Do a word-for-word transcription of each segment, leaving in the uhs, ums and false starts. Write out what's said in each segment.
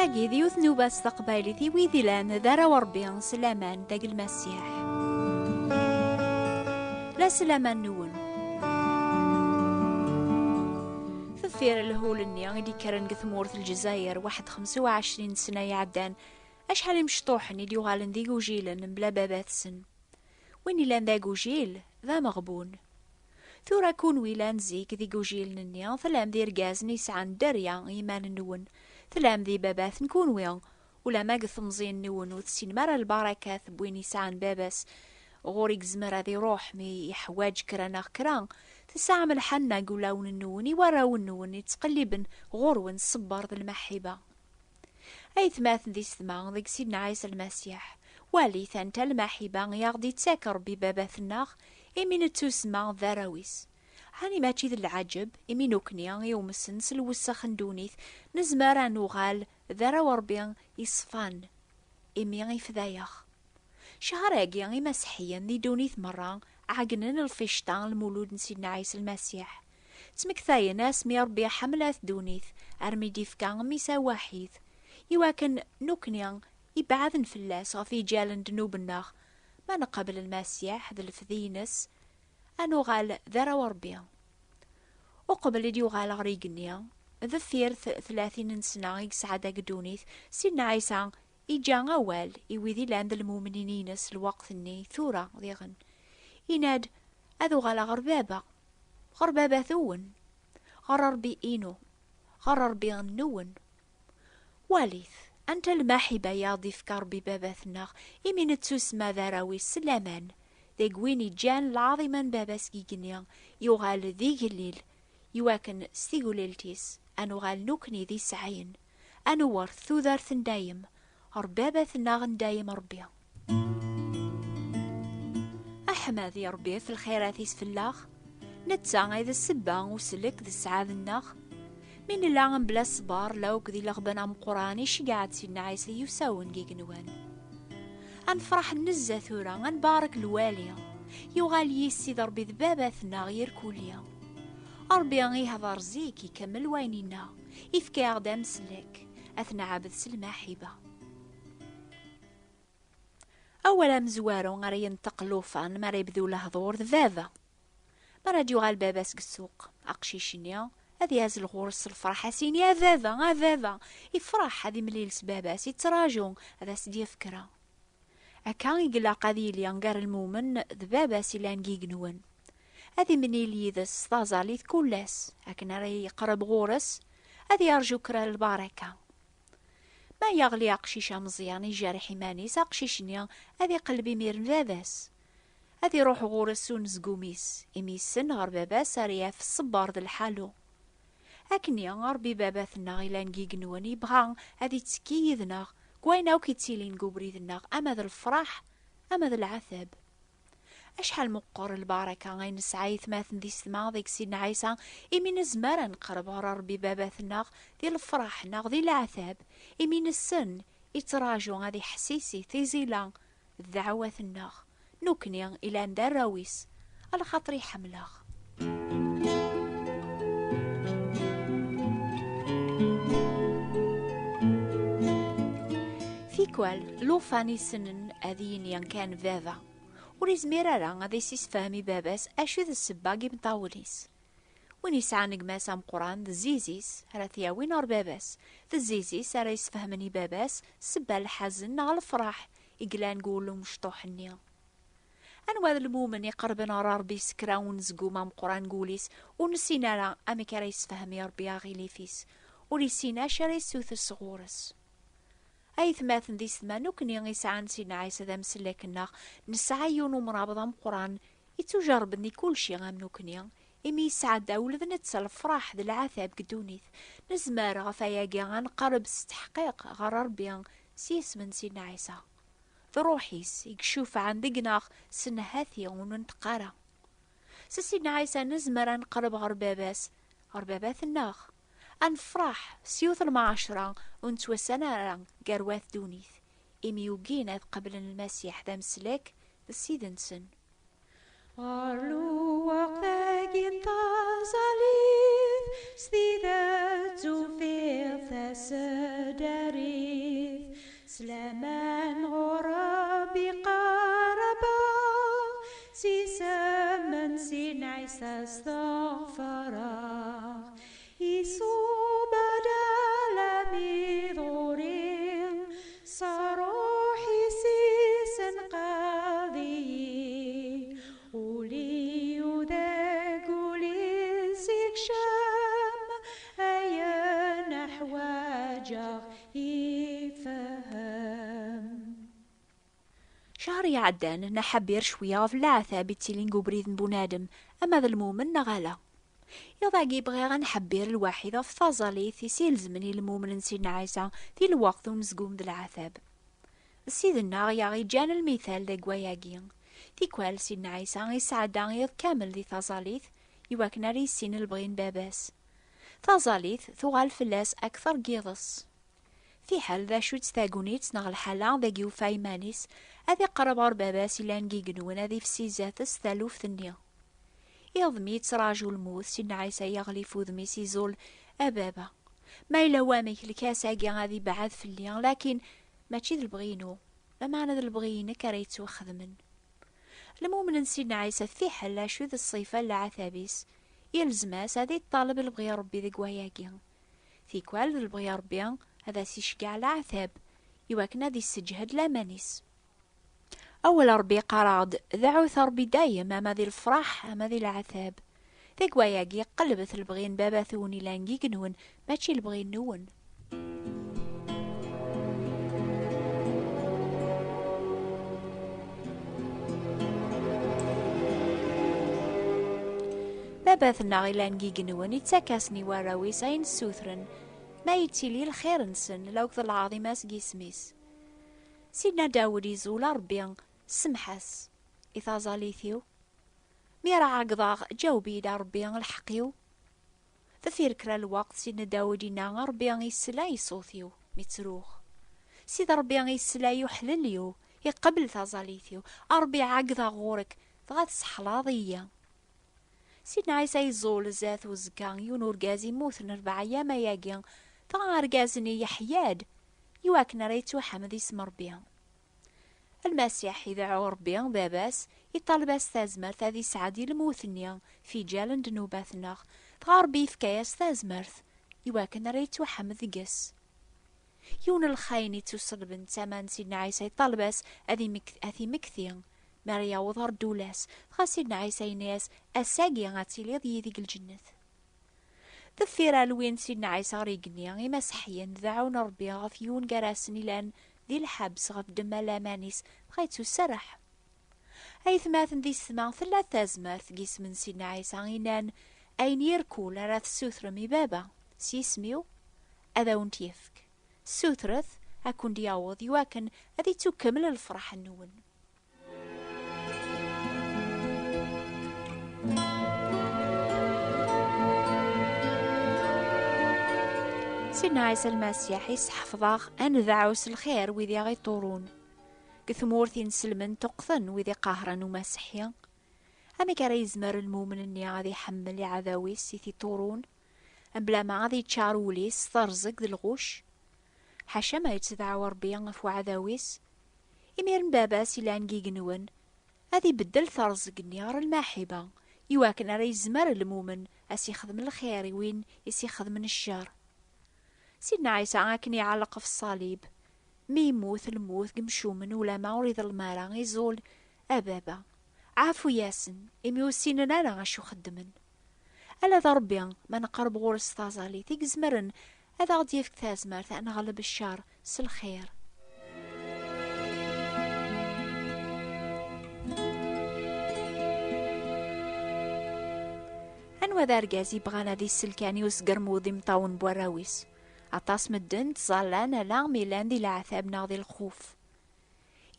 Agi d yiwet n nnubat taqbaylit i wid ilan d arraw Ṛebbi s laman deg Lmasiḥ. La s laman-nwen. Deffir lhul-nni i d-ikkren deg tmurt n Lezzayer waḥed xemsa u ɛecrin sna iɛeddan, acḥal imecṭuḥen i d-yuɣalen d igujilen mebla baba-tsen. Win ilan d agujil, d ameɣbun. Tura kunwi ilan zik d igujilen-nni, tellam d irgazen yesɛan dderya i yiman-nwen. Tellam d ibabaten kunwi, ulamma deg temẓi-nwen ur tessinem ara lbarakat n win yesɛan baba-s. Ɣur i yezmer ad iruḥ mi yeḥwaǧ kra neɣ kra. Tesɛam lḥanna deg ulawen-nwen i warraw-nwen yettqelliben ɣur-wen ṣṣber d lmaḥiba. Aytmaten d isetma deg Sidna Ɛisa Lmasiḥ, walit anta lmaḥiba i aɣ-d-ittak Ṛebbi Baba-tneɣ, imi nettusemma d arraw-is. Ɛni mačči d lɛaǧeb, imi nukni i umsen s lwessex n ddunit, nezmer ad nuɣal d arraw Ṛebbi iṣfan, imi ifda-yaɣ? Ccher-agi, imaseḥḥiyen di ddunit merra ɛeggnen lficṭa n lmulud n Sidna Ɛisa Lmasiḥ. Ttmektayen asmi Ṛebbi ḥemmel at ddunit, armi d-ifka mmi-s awaḥid, iwakken nukni ibeɛden fell-as ɣef yiǧal n ddnub-nneɣ, ma neqbel Lmasiḥ d lefdi-ines, ad nuɣal d arraw Ṛebbi. Uqbel i d-yuɣal ɣer igenni, deffir t-, tlatin n sna i yesɛa deg ddunit, Sidna Ɛisa iǧǧa awal i wid ilan d lmumnin-ines lweqt-nni, tura diɣen. Inna-d: "Ad uɣaleɣ ɣer Baba, ɣer Baba-twen, ɣer Ṛebbi-inu, ɣer Ṛebbi-nwen." Walit anta lmaḥiba i aɣ-d-ifka Ṛebbi Baba-tneɣ, imi nettusemma d arraw-is s laman, deg win iǧǧan lɛaḍima n Baba-s deg igenni, yuɣal d igellil, iwakken s tigellilt-is ad nuɣal nukni d iseɛɛiyen, ad newweṛt tudert n dayem ɣer Baba-tneɣ n dayem Ṛebbi. Aḥmad i Ṛebbi ɣef lxirat-is fell-aɣ, netta i d ssebba n uselk d sseɛd-nneɣ. Mi nella mebla ṣṣber, la akk d ileɣben ameqqran, iceggeɛ-d Sidna Ɛisa yusawen deg igenwan. Ad nefṛeḥ nezzeh tura, ad nbarek lwali. Yuɣal yis-i d Ṛebbi d Baba-tneɣ irkulli. Ṛebbi ihdeṛ zik, ikemmel wayen inna, ifka-aɣ-d amsellek, ad t-neɛbed s lmaḥiba. Awal amezwaru ara yenṭeq llufan mi ara yebdu lehdur d baba. Mi ara d-yuɣal baba seg ssuq, aqcic-nni ad yazzel ɣur-s s lferḥ, ad s-yini: "A baba, a baba!" Ifreḥ ad imlil s baba-s, ittraǧu ad as-d-yaf kra. Akka i ilaq ad yili gar lmumen d baba-s ilan deg igenwan. Ad imlil yid-s s taẓallit kul ass, akken ara yeqreb ɣur-s, ad yerǧu kra n lbaraka. Ma yeɣli aqcic ameẓyan, ijerreḥ iman-is, aqcic-nni ad iqelleb imir n baba-s. Ad iruḥ ɣur-s unezgum-is, imi yessen ɣer baba-s ara yaf ṣṣber d lḥalu. Akkenni, Ṛebbi Baba-tneɣ ilan deg igenwan yebɣa ad ittekki yid-neɣ deg wayen akk yettilin deg ubrid-nneɣ, ama d lefṛaḥ, ama d leɛtab. Acḥal meqqer lbaraka ay nesɛa aytmaten d isetma deg Sidna Ɛisa, imi nezmer ad neqreb ɣer Ṛebbi Baba-tneɣ di lefṛaḥ neɣ di leɛtab, imi nessen ittraǧu ad iḥessis i tiẓila d ddeɛwat-nneɣ, nukni ilan d arraw-is, alaxaṭer iḥemmel-aɣ. Tikwal, lufan issnen ad yini kan baba. Ur izmir ara ad isisfehmi baba-s acu d ssebba n yimeṭṭawen-is. Win yesɛan gma-s ameqqran d zziz-is ara t-yawin ɣer baba-s, d zziz-is ara yesfehmen i baba-s ssebba n lḥazen neɣ lefṛaḥ i yellan deg wul umecṭuḥ-nni. Anwa d lmumen iqerben ɣer Ṛebbi s kra unezgum ameqqran deg wul-is, ur nessin ara amek ara yessefhem i Ṛebbi aɣilif-is, ur yessin acu ara yessuter sɣur-s. Aytmaten d isetma, nukni isɛan Sidna Ɛisa d amsellek-nneɣ, nesɛa yiwen umrabeḍ ameqqran, ittujerrben di kulci am nukni, imi yesɛedda ula d netta lefṛaḥ d leɛtab deg ddunit. Nezmer ɣef wayagi ad nqerreb s tteḥqiq ɣer Ṛebbi s yisem n Sidna Ɛisa. D ṛṛuḥ-is i yecufɛen deg-neɣ s nnhati ur nenṭeq ara. S Sidna Ɛisa nezmer ad neqreb ɣer Baba-s, ɣer Baba-tneɣ. Ad nefṛeḥ s yiwet lemɛacṛa ur nettwasan ara gar wat ddunit, imi ugin ad qeblen Lmasiḥ d ameslak d Ssid-nsen. Ɣer lweqt-agi n taẓallit, s tidet tufiḍ taseddarit. Amen Sidna Ɛisa steɣfareɣ, iṣubb-d alammi ɣur-i, s ṛṛuḥ-is isenqaḍ-iyi, ul-iw deg ul-is ikcem, ayen ḥwaǧeɣ ifhem. Ccher iɛeddan, nḥebbir cwiya ɣef leɛtab ittilin deg ubrid n bunadem, ama d lmumen neɣ ala. Iḍ-agi bɣiɣ ad nḥebbir lwaḥid ɣef taẓallit i s-ilezmen i lmumen n Sidna Ɛisa di lweqt unezgum d leɛtab. D Ssid-nneɣ i aɣ-iǧǧan lmital deg wayagi. Tikwal Sidna Ɛisa isɛedda iḍ kamel di taẓallit, iwakken ara yissin lebɣi n Baba-s. Taẓallit tuɣal fell-as akteṛ n yiḍes. Fiḥel d acu-tt tagnit neɣ lḥala deg yufa iman-is, ad iqerreb ɣer Baba-s ilan deg igenwen, ad ifsi zdat-s taluft-nni. Iḍ mi yettraǧu lmut, Sidna Ɛisa yeɣli f udem-is, iẓul: A Baba, ma yella wamek, lkas-agi ad ibɛed fell-i, lakin mačči d lebɣi-inu, lameɛna d lebɣi-inek ara yettwaxedmen. Lmumen n Sidna Ɛisa, fiḥel acu d ṣṣifa n leɛtab-is, yelzem-as ad iṭṭaleb lebɣi n Ṛebbi deg wayagi. Tikwal d lebɣi n Ṛebbi ad as-iceggeɛ leɛtab, iwakken ad isseǧhed laman-is. Awal n Ṛebbi iqqar-aɣ-d: "Dɛut Ṛebbi dayem, ama di lefṛaḥ, ama di leɛtab." Deg wayagi, qelbet lebɣi n Baba-twen ilan deg igenwen, mačči lebɣi-nwen. Baba-tneɣ ilan deg igenwen ittak-asen i warraw-is ayen ssutren, ma yettili lxir-nsen, lawk d lɛaḍima seg isem-is. Sidna Dawed iẓul: "A Ṛebbi, semmeḥ-as i taẓallit-iw. Mi ara ɛeggḍeɣ, ǧaweb-iyi-d, a Ṛebbi, lḥeqq-iw." Deffir kra lweqt, Sidna Dawed inna: "A Ṛebbi, yessla i ṣṣut-iw mi ttruɣ. Sidi Ṛebbi yessla i uḥlel-iw, iqbel taẓallit-iw. A Ṛebbi, ɛeggḍeɣ ɣur-k, dɣa tesseḥlaḍ-iyi." Sidna Ɛisa iẓul zdat uzekka, yiwen urgaz immuten rebɛa ayyam ayagi, dɣa argaz-nni yeḥya-d, iwakken ara yettwaḥmed isem Ṛebbi. Lmasiḥ idɛu Ṛebbi Baba-s, iṭaleb-as tazmert ad isɛeddi lmut-nni f iǧal n ddnubat-nneɣ, dɣa Ṛebbi yefka-yas tazmert iwakken ara yettwaḥmed deg-s. Yiwen n lxayen ittuṣellben d tama n Sidna Ɛisa, iṭaleb-as ad imek-, ad t-imekti mi ara yaweḍ ɣer ddula-s, dɣa Sidna Ɛisa yenna-yas: "Ass-agi ad tiliḍ yid-i deg lǧennet." Deffir alwin n Sidna Ɛisa ɣer igenni, imaseḥḥiyen dɛun Ṛebbi ɣef yiwen gar-asen ilan di lḥebs ɣef ddemma n laman-is, dɣa yettuserreḥ. Aytmaten d yessetma, tella tazmert deg yisem n Sidna Ɛisa, inan: "Ayen irkul ara tessutrem i Baba s yisem-iw, ad awen-t-yefk. Ssutret, ad ken-d-yaweḍ, iwakken ad ittukemmel lefṛaḥ-nwen." Sidna Ɛisa Lmasiḥ isseḥfeḍ-aɣ ad nedɛu s lxir wid i aɣ-iṭurun. Deg tmurt inselmen ṭuqqten wid iqehren umaseḥḥi. Amek ara yezmer lmumen-nni ad iḥemmel iɛdaw-is i t-iṭurun, mebla ma ad yeččar wul-is s terẓeg d lɣucc? Ḥaca ma yettdeɛwa Ṛebbi ɣef uɛdaw-is. Imiren Baba-s ilan deg igenwen ad ibeddel terẓeg-nni ɣer lmaḥiba, iwakken ara yezmer lmumen ad s-ixdem lxir i win i s-ixedmen ccer. Sidna Ɛisa akken iɛelleq ɣef ṣṣalib, mi yemmut lmut deg imcumen, ulama ur iḍellem ara, iẓul: "A Baba, ɛfu-yasen, imi ur ssinen ara acu xeddmen." Ala d Ṛebbi, ma nqerreb ɣur-s s taẓallit, i izemren ad aɣ-d-yefk tazmert ad neɣleb ccer s lxir. Anwa d argaz yebɣan ad isselkan i usgermud imeṭṭawen n warraw-is? Aṭas medden ttẓallan ala mi llan di leɛtab neɣ di lxuf.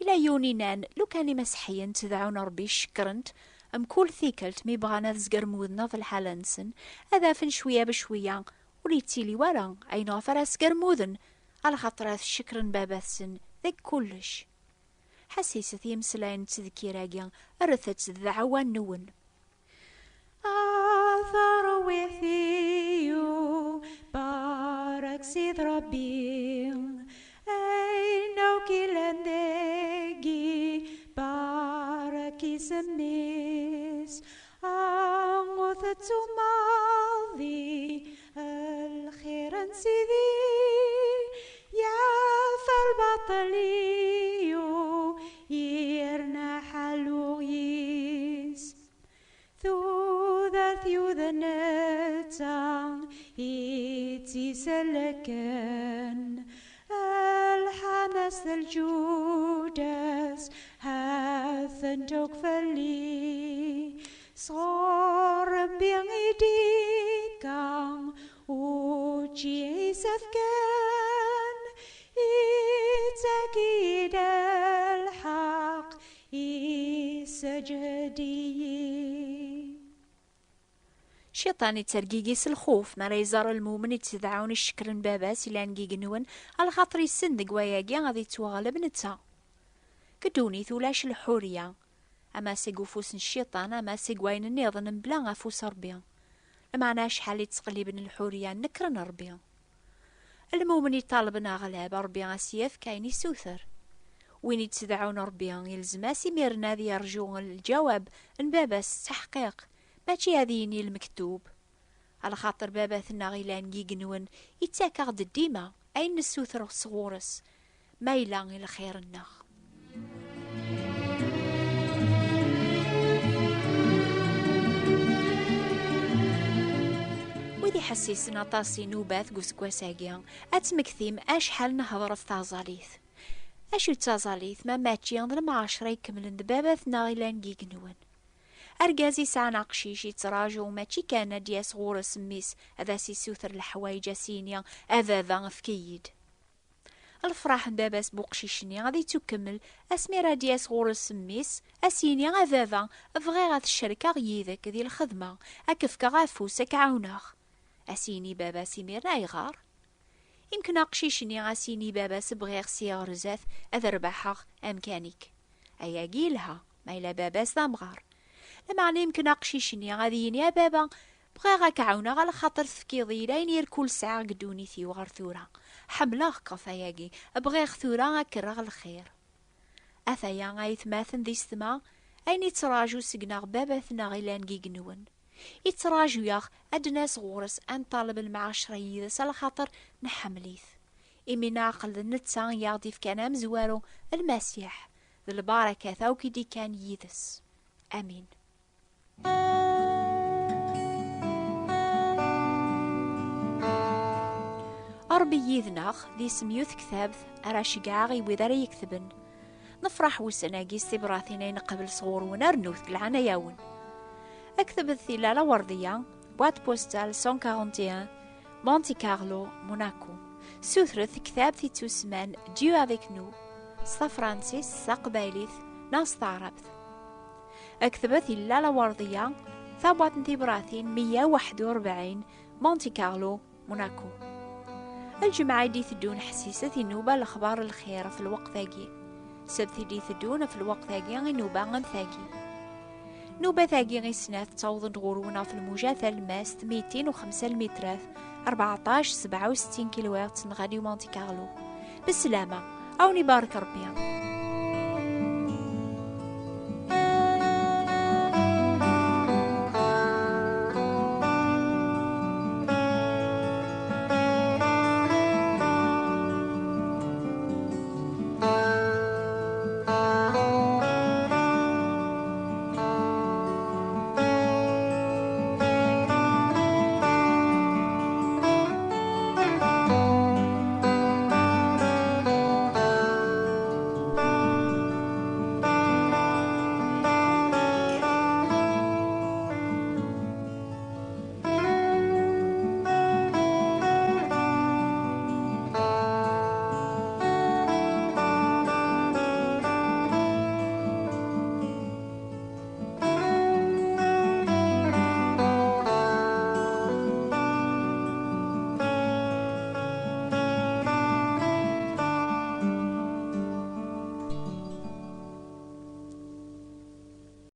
Ila yiwen inan: "Lukan imaseḥḥiyen ttdɛun Ṛebbi, cekkren-t mkul tikkelt mi bɣan ad sgermuden ɣef lḥala-nsen, ad afen cwiya bcwiya ur yettili wara ayen ɣef ara sgermuden, alaxaṭer ad cekkren Baba-tsen deg kullec." Ḥessiset i imeslayen n ttdekkir-agi, rret-tt d ddeɛwa-nwen. A tarwiḥt-iw, barek Sid Ṛebbi, ayen akk illan dagi, barek isem-is. Tummaḍ di lxir n Sidi, yeɛfa lbaṭel-iw, yerna ḥaluɣ yis. Tudert-iw d netta i tt-isellken, lḥamas d lǧudas ha-tent akk fell-i. Sɣur Rebbi i d-ikka učči isefken, ittak-iyi-d lḥeqq, isseǧhed-iyi. Cciṭan ittergigi s lxuf mi ara iẓer lmumen ittedɛun i ccekr n baba-s ilan deg igenwen, alaxaṭer yessen deg wayagi ad ittwaɣleb netta. Deg ddunit ulac lḥuriya, ama seg ufus n cciṭan, ama seg wayen nniḍen mebla afus Ṛebbi. Lameɛna acḥal i ttqelliben lḥuriya n lekr n Ṛebbi. Lmumen iṭalben aɣlab, Ṛebbi a s-yefk ayen issuter. Win ittedɛun Ṛebbi, ilzem-as imiren ad yerju lǧawab n baba-s s tteḥqiq, mačči ad yini lmektub. Alaxaṭer baba-tneɣ ilan deg igenwen ittak-aɣ-d dima ayen nessuter sɣur-s, ma yella i lxir-nneɣ. Wid iḥessisen aṭas i nubat deg useggas-agi, ad tmektim acḥal nehḍer ɣef taẓallit. Acu d taẓallit ma mačči d lemɛacra ikemlen d baba-tneɣ ilan deg igenwen? Argaz yesɛan aqcic yettraǧu mačči kan ad d-yas ɣur-s mmi-s ad as-issuter leḥwayeǧ, a s-yini: "A baba, efk-iyi-d." Lefraḥ n baba-s n uqcic-nni ad yettukemmel asmi ara d-yas ɣur-s mmi-s, a s-yini: "A baba, bɣiɣ ad t-cerkeɣ yid-k di lxedma, ad k-fkeɣ afus, ad k-ɛawneɣ." A s-yini baba-s imir-nni: "Ayɣer?" Imken aqcic-nni a s-yini baba-s: "Bɣiɣ sya ɣer zdat ad rebḥeɣ amkan-ik." Ayagi yelha, ma yella baba-s d amɣar. Lameɛna imken aqcic-nni ad yini: "A baba, bɣiɣ ad k-ɛawneɣ, alaxaṭer tefkiḍ-iyi-d ayen irkul sɛiɣ deg ddunit-iw ɣer tura. Ḥemmleɣ-k ɣef ayagi, bɣiɣ tura ad k-rreɣ lxir." Ataya, aytmaten d yessetma, ayen ittraǧu seg-neɣ baba-tneɣ ilan deg igenwen. Ittraǧu-yaɣ ad d-nas ɣur-s, ad nṭaleb lemɛacra yid-s, alaxaṭer nḥemmel-it. Imi neɛqel d netta i aɣ-d-ifkan amezwaru, Lmasiḥ, d lbarakat akk i d-ikkan yid-s. Amin. Ṛebbi yid-neɣ, d isem n tektabt ara ceggɛeɣ i wid ara yeketben. Nefṛeḥ wussan-agi s tibratin ay nqabel sɣur-wen, rnut deg leɛnaya-wen. Aktbet i Lalla Werdiya, boîte postale cent quarante et un, Monte Carlo, Monaco. Sutret tektabt ittusemman Dieu avec nous, s tafransist, s taqbaylit, neɣ s taɛrabt. Aktbet i Lalla Werdiya, tabwaṭ n tibratin meyya u waḥed u rebɛin, Monte Carlo, Monaco. Lǧemɛa i d-iteddun ḥessiset i nnuba Lexbar n Lxir ɣef lweqt-agi. Ssebt i d-iteddun ɣef lweqt-agi i nnuba am tagi. Nnubat-agi i snat ttawḍent ɣur-wen ɣef lmuja talemmast mitin u xemsa lmitrat, rbeɛṭac sebɛa u settin kilohertz n Radio Monte Carlo. Beslama, a wen-ibarek Rebbi.